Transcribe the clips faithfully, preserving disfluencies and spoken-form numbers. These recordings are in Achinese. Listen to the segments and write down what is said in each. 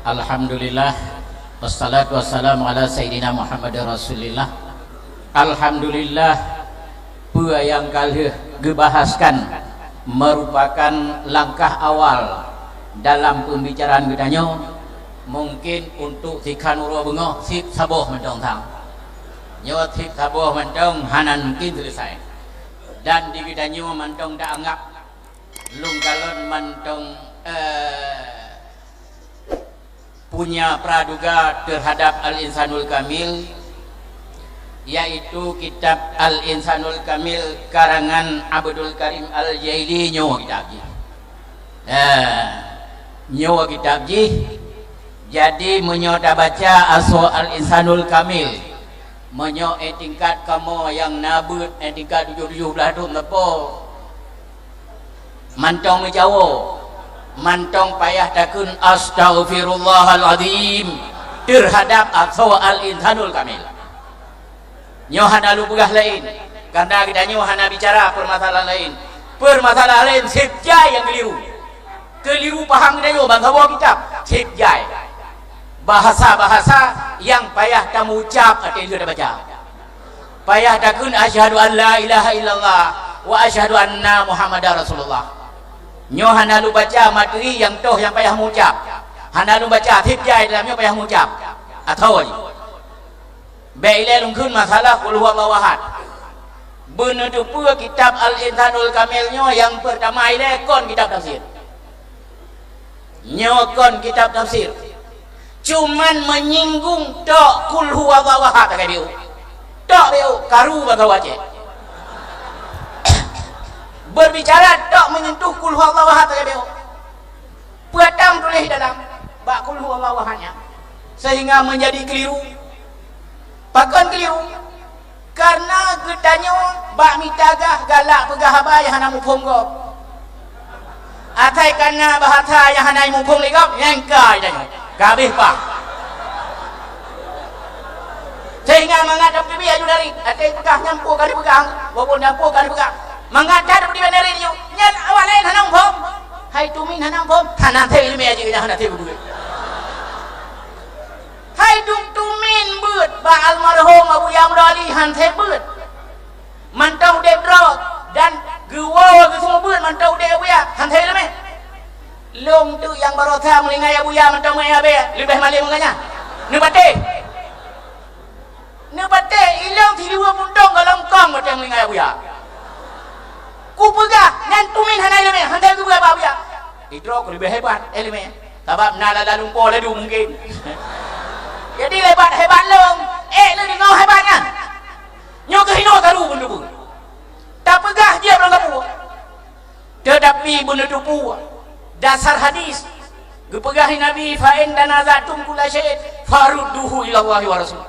Alhamdulillah, wassalatu wassalamu ala sayyidina Muhammadir Rasulillah. Alhamdulillah, peue nyang ka lheueh geubahaskan merupakan langkah awal dalam pembicaraan geutanyoe. Mungkin untuk sikhan uroe beungoh, seb saboh mantong sang. Nyoe seb saboh mantong hana mungkin selesai. Dan di geutanyoe mantong ta anggap lôn kalon mantong, eh, punya praduga terhadap Al-Insanul Kamil, yaitu kitab Al-Insanul Kamil karangan Abdul Karim Al-Jaili nyoe kitab jih. Eh, nyoe kitab jih. Jadi, meunyoe tabaca asoe Al-Insanul Kamil, meunyoe eh tingkat kamoe nyang na beuet eh tingkat tujoh tujoh blaih thon leupah, mantong meujawoe, mantong payah takheun astaghfirullahalazim terhadap asoe Al-Insanul Kamil. Nyoe hana lôn peugah laén, karena geutanyoe hana bicara permasalahan laén. Permasalahan laén seb jai nyang keliru. Keliru paham geutanyoe ban saboh kitab, seb jai. Bahasa-bahasa nyang payah tameucab ateueh lheueh tabaca. Payah takheun, "Asyhadu an la ilaha illallah wa asyhadu anna Muhammadar Rasulullah." Nyoe hana lôn baca materi nyang toh nyang payah meucab. Hana lôn baca, seb jai dalam nyoe payah meucab. Atau jih. Bèk ilèe lôn kheun masalah Qul Huwallahu Ahad. Beuneuteupeue kitab Al-Insanul Kamil nyoe nyang peurtama ilèe kon kitab tafsir. Nyoe kon kitab tafsir. Cuman menyinggung tok Qul Huwallahu Ahad sagai biôh. Tok biôh, karu bak gawat cit. Berbicara tok menyentuh Qul Huwallahu Ahad sagai biôh. Peue tam tuléh dalam bak Qul Huwallahu Ahad nyan, sehingga menjadi keliru. Pakon keliru? Karena geutanyoe bak mita gah galak peugah haba nyang hana muphom gob. Asai kana bahasa nyang hana muphom lé gob, nyang ka geutanyoe. Ka habéh pah. Sehingga mangat tapeubiet aju dari, até peugah nyan peue ka dipeugah, walaupun nyan peue ka dipeugah. Mangat that tapeubiet dari nyoe, nyan awak laén hana muphom. Hai tumin hana muphom, hana thèe ileumèe jih, hana thèe beubeuet. Hai dum tumin beuet bak almarhum Abuya Murali han thèe beuet. Mantong udép droe dan geuwoe geuseumeubeuet mantong udép Abuya han thèe ileumèe. Lôn teuk nyang barosa meulingai Abuya mantong meu'èn abèe leubeh malém ngon gobnyan. Neupatéh. Neupatéh ilôn siluweue puntông goh lom kong watèe meulingai Abuya. Kupeugah nyan tumin hana ileumèe, han thèe geupeugah bak Abuya. Idroe keuh leubeh hebat ileumèe, sabab na lala lumpoe laju mungken. Jadi hebat-hebat lôn, ék lôn deungoe hebat nyan. Nyoe keuh inoe karu pun teupeue. Tapeugah jeuet ureueng kapeue. Teutapi beuneuteupeue dasar hadis geupeugah lé Nabi, "Fa in tanaza'tum kulla syai'in farudduhu ilallahi wa rasul."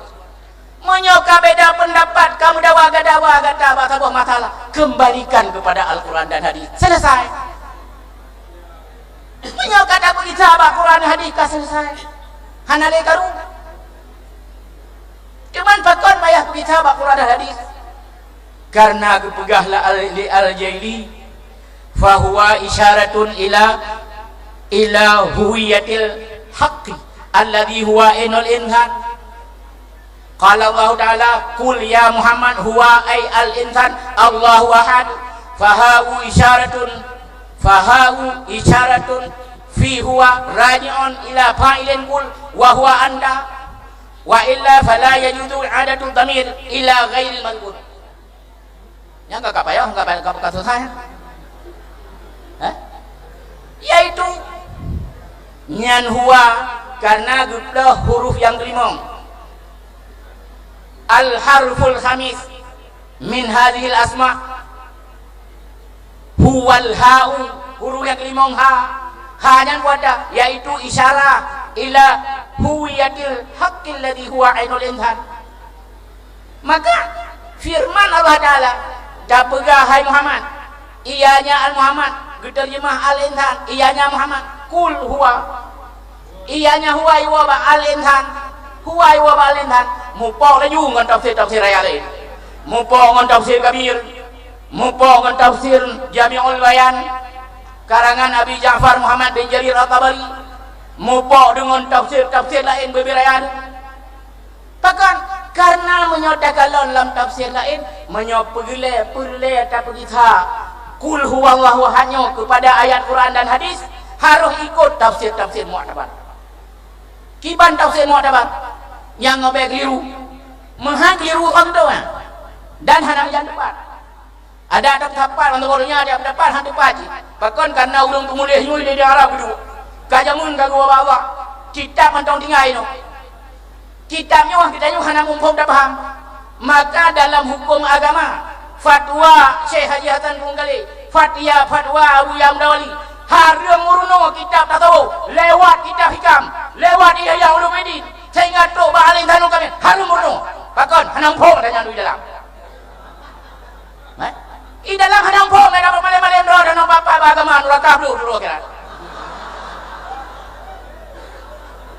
Meunyoe ka beda peundapat, ka meudawa gata, dawa gata bak saboh masalah, kembalikan kepada Al-Quran dan hadis. Selesai. Meunyoe ka tapeugisa bak Quran hadis, ka selesai. Hana lé karu. Cuman pakon payah peugisa bak Quran dan hadis? Karena geupeugah la al-, li Al-Jaili, "Fahuwa isyaratun ila, ila huwiyatil haqqi alladhi huwa ainul insan." Qala Allahu Ta'ala, "Qul ya Muhammad huwa ay al-insan Allahu ahad." Fahawu isyaratun, fahawu isyaratun fi huwa raji'un ila fa'ilin qul wa huwa anta. Wa illa fala yajuzu i'adatu dhamir ila ghairil mazkur. Nyang ka, ka payah, ka payah, ka, ka selesai. Eh? Yaitu nyan huwa karena geuploh huruf nyang keulimong. Al-harful khamis min hadhil asma. Huwal ha'u, huruf nyang keulimong ha. Ha nyan peue ata, yaitu isyarah ila huwiyatil haqqil ladzi huwa ainul insan. Maka firman Allah Ta'ala, tapeugah, "Hai Muhammad," ianya al-Muhammad, geuteurjeumah al-insan, ianya Muhammad, "Qul huwa." Ianya huwa iwoe bak al-insan, huwa iwoe bak al-insan, mupok laju ngon tafsir-tafsir ayat laén. Mupok ngon tafsir Kabir, mupok ngon tafsir Jami'ul Bayan, karangan Abi Ja'far Muhammad bin Jarir At-Tabari. Mupok deungon tafsir-tafsir laén beubiraya. Pakon? Karena meunyoe takalon lam tafsir laén, meunyoe peureulée, peureulée tapeugisa Qul huwallahu ahad nyoe keupada ayat Quran dan hadis, harôh ikot tafsir-tafsir muktabar. Kiban tafsir muktabar nyang ngobée keliru, meuhai keliru kon teuh, dan hana meujan teupat. Ada teupat, ban teumpat donya ada teupat, hana teupat cit. Pakon? Karena ureuëng peumuléh nyoe di Arab geuduek. Ka jameun ka geuba Allah, kitab mantong tinggai nyoe. Kitab nyoe geutanyoe hana muphom tapaham. Maka dalam hukum agama, fatwa Syekh Haji Hasan Krueng Galeh, fatwa, fatwa Abu Ya'la Mudawali, hareuem meurunoe kitab tasawuf lewat kitab hikam, lewat Ihya Ulumuddin, sehingga trok bak alim tanyoe kami hareuem meurunoe. Pakon? Hana muphom tanyoe di dalam. Eh? I dalam hana muphom, eh, dapat malém-malém droe dan bapak agama nuraka bluh droe kira.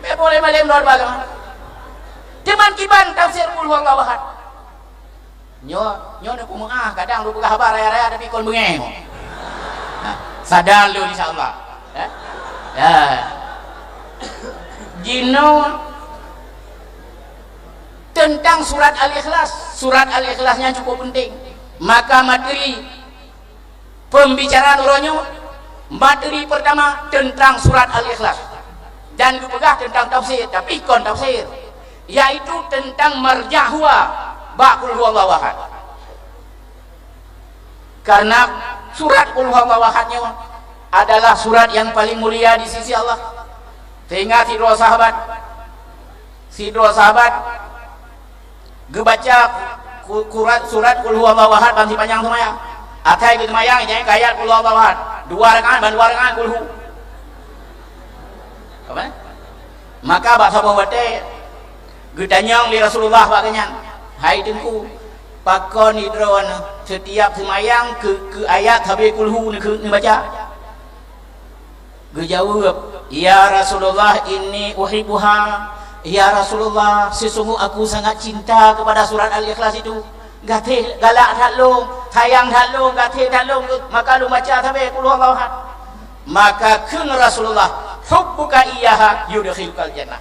Bèk malém-malém droe agama. Cuman kiban tafsir Qul huwallahu ahad. Nyoe, nyoe na peumeu'ah, kadang lu peugah haba raya-raya tapi kon beungéh. Nah, sadar lu insya Allah. Eh? Ya. Jinoe tentang surat Al-Ikhlas. Surat Al-Ikhlas nyan cukup penting. Maka materi pembicaraan uroe nyoe, materi pertama tentang surat Al-Ikhlas. Dan geupeugah tentang tafsir, tapi kon tafsir, yaitu tentang marja' huwa bak Qul huwallahu ahad. Karena surat Qul huwallahu ahad nyoe adalah surat yang paling mulia di sisi Allah. Sehingga sidroe sahabat, sidroe sahabat geubaca ku-, kurat, surat Qul huwallahu ahad ban sipanyang seumayang. Akhai geuseumayang, jai kayat Qul huwallahu ahad. Dua rakaat, ban dua rakaat Qul hu. Apa? Maka bak saboh watée geutanyong lé Rasulullah bak geuhnyan, "Hai Teungku, pakon droeneuh setiap seumayang keu, keu ayat sabe Qul hu neukeu neubaca?" Geujaweueb, "Ya Rasulullah, inni uhibbuha. Ya Rasulullah, sesungguh aku sangat cinta kepada surat Al-Ikhlas itu. Gaséh galak that lôn, sayang that lôn, gaséh that lôn, maka lôn baca sabe Qul huwallahu ahad." Maka kheun Rasulullah, "Hubbuka iyyaha yudkhilukal jannah."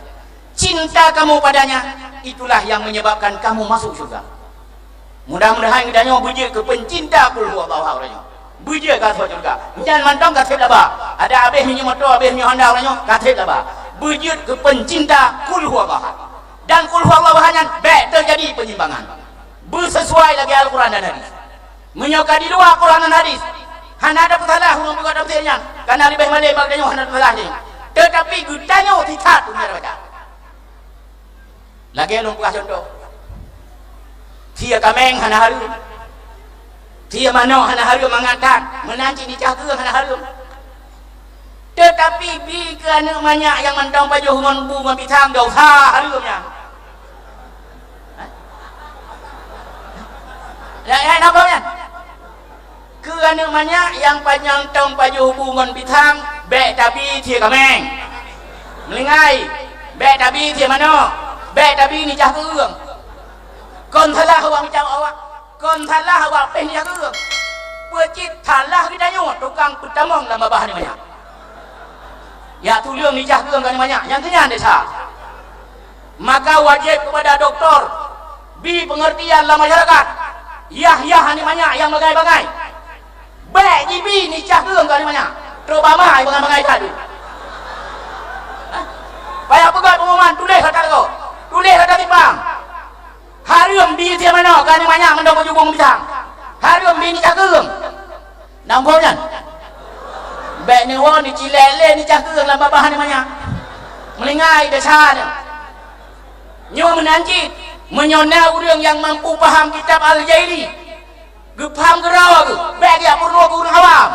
Cinta kamu padanya, itulah yang menyebabkan kamu masuk syurga. Mudah-mudahan geutanyoe beujeuet keu peucinta Qul huwallahu ahad uroe nyoe. Beujeuet keu masuk syurga. Nyan mantong ka seb laba. Ada abéh minyeuk moto, abéh minyeuk Honda uroe nyoe, ka seb laba. Beujeuet keu peucinta Qul huwallahu ahad. Dan Qul huwallahu ahad nyan bèk teujadi penyimpangan. Beuseusuai lagèe Al-Quran dan hadis. Meunyoe ka di luwa Quran dan hadis, hana ada peusalah ureueng peugah tafsir nyan, kana leubeh malém bak geutanyoe hana peusalah jih. Teutapi geutanyoe sisat peue nyang baca. Lagèe lôn peugah cuntoh, sie kaméng hana hareuem, sie manok hana hareuem mangat that, meunan cit nicah keueng hana hareuem. Teutapi bi keu aneuk manyak nyang mantong pajoh ngon bu ngon pisang, dosa hareuem nyan. Hah? Ya, ya, napa nyan? Keu aneuk manyak nyang panyang tong pajoh bu ngon pisang, bèk tabi sie kaméng. Meulinggai, bèk tabi sie manok, bèk tabi nicah keueng. Kon salah awak mita awak, kon salah awak péh nicah keueng. Peue cit salah geutanyoe tukang peutamong lam babah aneuk manyak. Ya tuleueng nicah keueng keu aneuk manyak, nyang keu nyan desya. Maka wajéb keupada doktor bi peungeurtian lam masyarakat. Yah-yah aneuk manyak nyang bangai-bangai, bèk jibi nicah keueng keu aneuk manyak. Trok bak ma bangai-bangai that. Payah peugah peungumuman, tuléh ata lagoe, tuléh ata simpang. Hareuem bi sie manok keu aneuk manyak mandum meujubong pisang. Hareuem bi nicah keueng. Nang phon nyan. Bèk neuwoe neucilek lé nicah keueng lam babah aneuk manyak. Meulinggai desya nyan. Nyoe meunan cit, meunyoe na ureueng nyang mampu paham kitab Al-Jaili, geupaham keudroe geuh, bèk geujak peurunoe keu ureueng awam.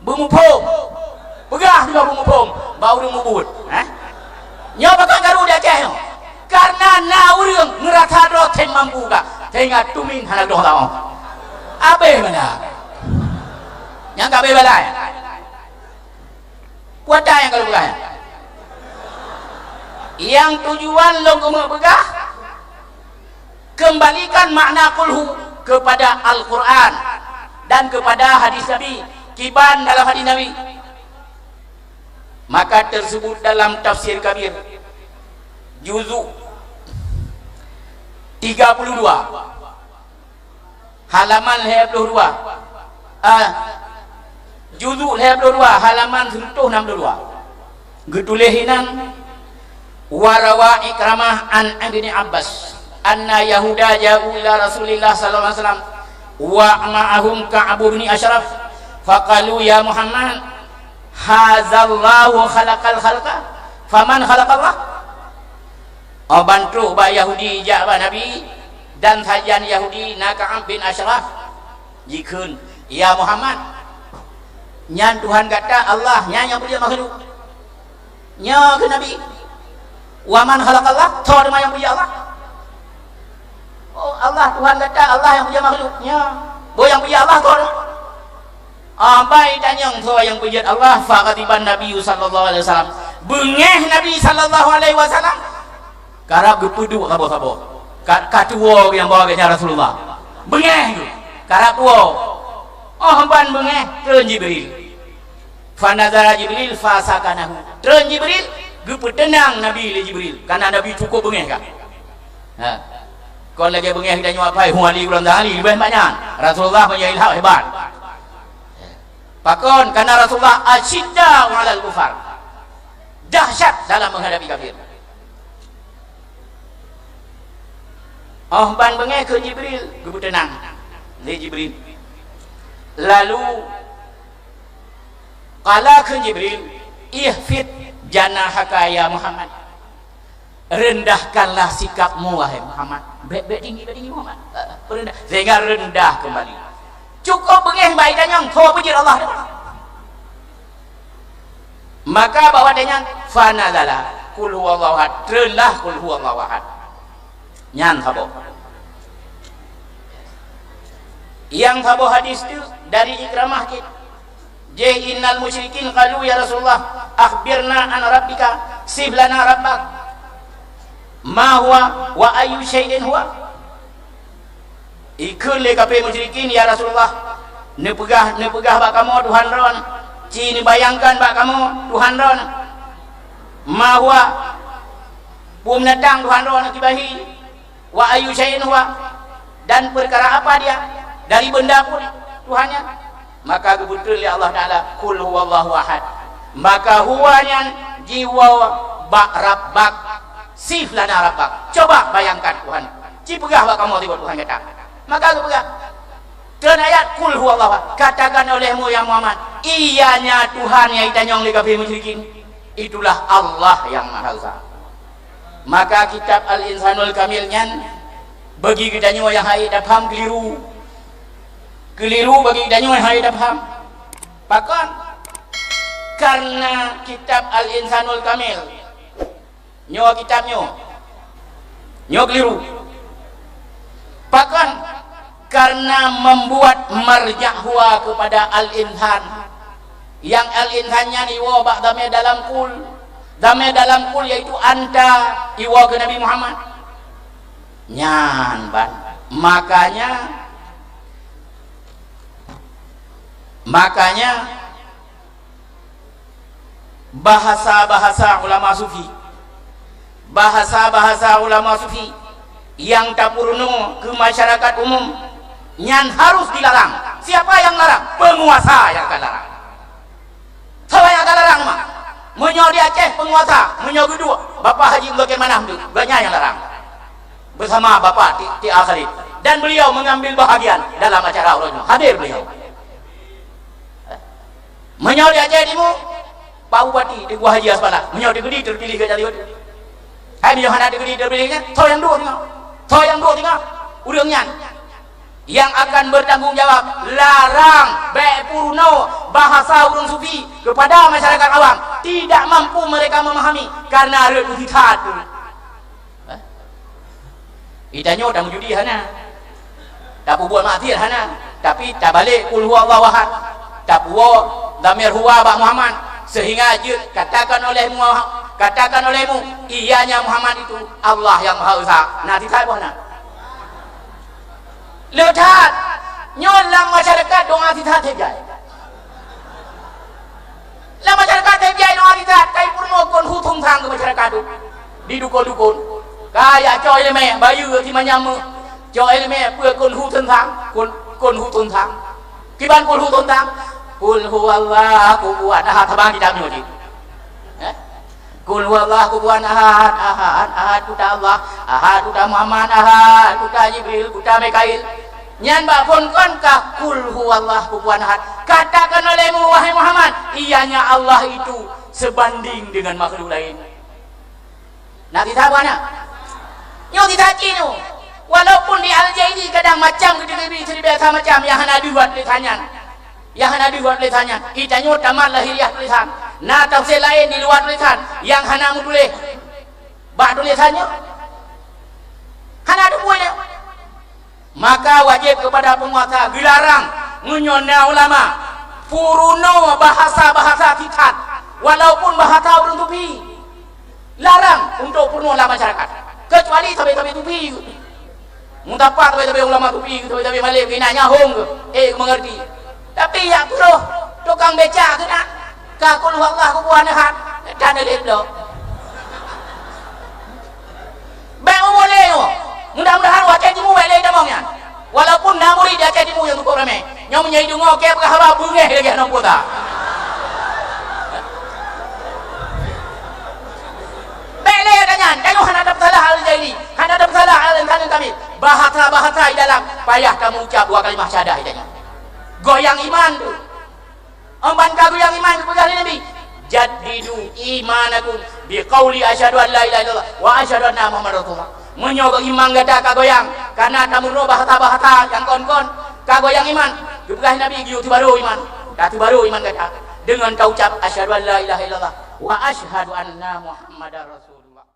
Beumuphom. Peugah droe beumuphom bak ureueng mubuet, eh? Nyoe pakon karu di Aceh nyoe. Karena na ureueng ngeurasa droe tem mampu ka, sehingga tumin hana geudoh laôt. Abéh bala. Nyang ka abéh bala. Peue ata nyang ka lôn peugah nyan? Nyang tujuan lôn keumeung peugah, kembalikan makna qul hu kepada Al-Quran dan kepada hadis Nabi. Kiban dalam hadis Nabi, Maka tersebut dalam Tafsir Kabir, juzuk tiga puluh dua, halaman lhèe ploh dua. Ah, juzuk lhèe ploh dua, halaman seratus enam puluh dua. Geutuléh inan, "Wa rawa Ikramah an Ibni Abbas, anna Yahuda ja'u ila Rasulillah sallallahu alaihi wasallam, wa ma'ahum Ka'ab bin Asyraf, faqalu, 'Ya Muhammad, hazallahu khalaqal khalqa, faman khalaqallah?'" Oh, ban trok bak Yahudi jak bak Nabi, dan sajan Yahudi na Ka'ab bin Asyraf, jikheun, "Ya Muhammad, nyan Tuhan gata Allah, nyan nyang peujeuet makhluk?" Nyoe kheun Nabi, "Wa man khalaqallah, soe teuma nyang peujeuet Allah?" "Oh, Allah Tuhan gata, Allah nyang peujeuet makhluk." "Nyoe, boh nyang peujeuet Allah soe teuma?" Ah, ban itanyong soe nyang peujeuet Allah, fa ghadiban Nabiyyu sallallahu alaihi wasallam. Beungéh Nabi sallallahu alaihi wasallam. Karab geupeuduek saboh-saboh. Ka, ka tuwoe nyang bawa geuhnyan Rasulullah. Beungéh geuh. Karab tuwoe. Oh, ban beungéh, treun Jibril. Fa nazala Jibril fa sakanahu. Treun Jibril, geupeuteunang Nabi lé Jibril. Karena Nabi cukup beungéh kan. Ha. Kon lagèe beungéh geutanyoe apai, Huali Ulang Dahali, leubeh banyak. Rasulullah punya ilham hebat. Pakon? Karena Rasulullah asyidda 'alal kufar. Dahsyat dalam menghadapi kafir. Oh, ban beungéh kheun Jibril, geupeuteunang lé Jibril. Lalu, qala kheun Jibril, "Ikhfid janahaka ya Muhammad." Rendahkanlah sikapmu, wahai Muhammad. Bèk, bèk tinggi, bèk tinggi, Muhammad. Eh, rendah. Sehingga rendah kembali. Cukup beungéh bak itanyong, soe peujeuet Allah. Maka bak watèe nyan, fanazala, qul huwallahu ahad. Treunlah qul huwallahu ahad. Nyan saboh. Nyang saboh hadis tu dari Ikramah cit. Jih, "Innal musyrikin qalu, 'Ya Rasulullah, akhbirna an rabbika, sif lana rabbak. Ma huwa wa ayyu syai'in huwa?'" Ikheun lé kafé musyrikin, "Ya Rasulullah, neupeugah, neupeugah bak kamoe Tuhan droen, ci neubayangkan bak kamoe Tuhan droen. Ma huwa, peue binatang Tuhan droen, kiban hi?" "Wa ayyu syai'in huwa, dan peukara apa dia? Dari benda peue Tuhan nyan?" Maka geubeutôi lé Allah Taala, "Qul huwallahu ahad." Maka huwa nyan jiwoe bak rabbak, sif lana rabbak. Coba bayangkan Tuhan. Ci peugah bak kamoe tieb Tuhan gata. Maka geupeugah. Treun ayat, "Qul huwallahu ahad." Katakan olehmu, ya Muhammad, iyanya Tuhan nyang itanyong lé kafé musyrikin, itulah Allah Nyang Maha Esa. Maka kitab Al-Insanul Kamil nyan bagi geutanyoe nyang hana tapaham keliru. Keliru bagi geutanyoe nyang hana tapaham. Pakon? Karena kitab Al-Insanul Kamil, nyoe kitab nyoe, nyoe keliru. Pakon? Karena membuat marja' huwa kepada al-insan. Nyang al-insan nyan iwoe bak dhamir dalam qul. Dhamir dalam qul yaitu anta, iwoe keu Nabi Muhammad. Nyan ban. Makanya, makanya, bahasa-bahasa ulama sufi, bahasa-bahasa ulama sufi nyang tapeurunoe keu masyarakat umum, nyan harus dilarang. Siapa yang larang? Penguasa yang akan larang. Soe nyang akan larang, mak? Meunyoe di Aceh penguasa, meunyoe geuduek, Bapak Haji Abdul Manaf tu, gobnyan nyang larang. Bersama Bapak T-, T A Khalid. Dan beliau mengambil bahagian dalam acara uroe nyoe. Hadir beliau. Meunyoe di Aceh Timu, Pak Bupati, Teungku Haji Hasbullah, meunyoe di Keudi terpilih ke jadi wakil. Hai, meunyoe hana di Keudi terpilih nyan, soe nyang duek singoh? Soe nyang duek singoh? Ureueng nyan nyang akan bertanggung jawab, larang, bèk peurunoe bahasa ureueng sufi kepada masyarakat awam, tidak mampu mereka memahami karena reueh that. Hah? Geutanyoe tameujudi hana. Tapeubuet maksiat hana. Tapi tabalek qul huwallahu ahad. Tapuwoe dhamir huwa bak Muhammad. Sehingga jeuet katakan olehmu, katakan olehmu, iyanya Muhammad itu Allah Nyang Maha Esa. Na sisat boh na. Le that. Nyoe lam masyarakat doa sisat saja. Lam masyarakat teubiet nyoe hari that, kai peurunoe kon hu thôn thang keu masyarakat tu. Di dukon-dukon. Ka jak cok iéleumé, bayeue si manyam meuh. Cok iéleumé peue kon hu thôn thang, kon, kon hu thôn thang. Kiban kon hu thôn thang? Qul huwallahu kufuwan ahad, haba kitab nyoe cit. Eh? Qul huwallahu kufuwan ahad, ahad, ahad keu ta Allah, ahad keu ta Muhammad, ahad keu ta Jibril, keu ta Mikail. Nyan bak phon kon ka qul huwallahu kufuwan ahad. Katakan olehmu, wahai Muhammad, ianya Allah itu sebanding dengan makhluk lain. Na kisah buah na? Nyoe kisah cit nyoe. Walaupun di Al-Jaili kadang macam keudéh Bibri, seudeubak macam nyang hana deuh bak tulésan nyan. Nyang hana deuh bak tulésan nyan. Geutanyoe tamat lahiriah tulésan. Na tafsir laén di luwa tulésan nyang hana meutuléh bak tulésan nyoe. Hana teupeue nyoe. Maka wajéb keupada peunguasa geularang meunyoe na ulama peurunoe bahasa-bahasa sisat, walaupun bahasa ureuëng sufi. Larang untuk peurunoe lam masyarakat, keucuali sabe-sabe sufi. Meusapat sabe-sabe ulama sufi, sabe-sabe malem, keunan nyahong keuh, eh, mengerti. Tapi jak peurunoe tukang becak keunan, ka qul huwallahu kufuwan ahad, tan lé bloe. Bék meuboleh nyoe. Mudah-mudahan watée timu bék lé tamong nyan. Walaupun na murit di Aceh Timu nyang cukup ramé, nyoe meunyoe deungoe keu peugah haba beungéh lagée hana puasa. Bék lé gata nyan, tanyoe hana tapeusalah Al-Jaili, hana tapeusalah Al-Insan Kamil. Bahasa-bahasa di dalam payah kamoe ucab dua kalimah syahadah tanyoe. Goyang iman tu. Amban ka goyang iman geupeugah lé Nabi, "Jaddidu imanakum biqauli asyhadu an la ilaha illallah wa asyhadu anna Muhammadar Rasulullah." Meunyoe iman gata ka goyang, kana tameurunoe bahasa-bahasa nyang kon-kon, ka goyang iman, geupeugah Nabi, "Geuyue teubarô iman." Ka teubarô iman gata deungon taucab, "Asyhadu an la ilaha illallah wa asyhadu anna Muhammadar Rasulullah."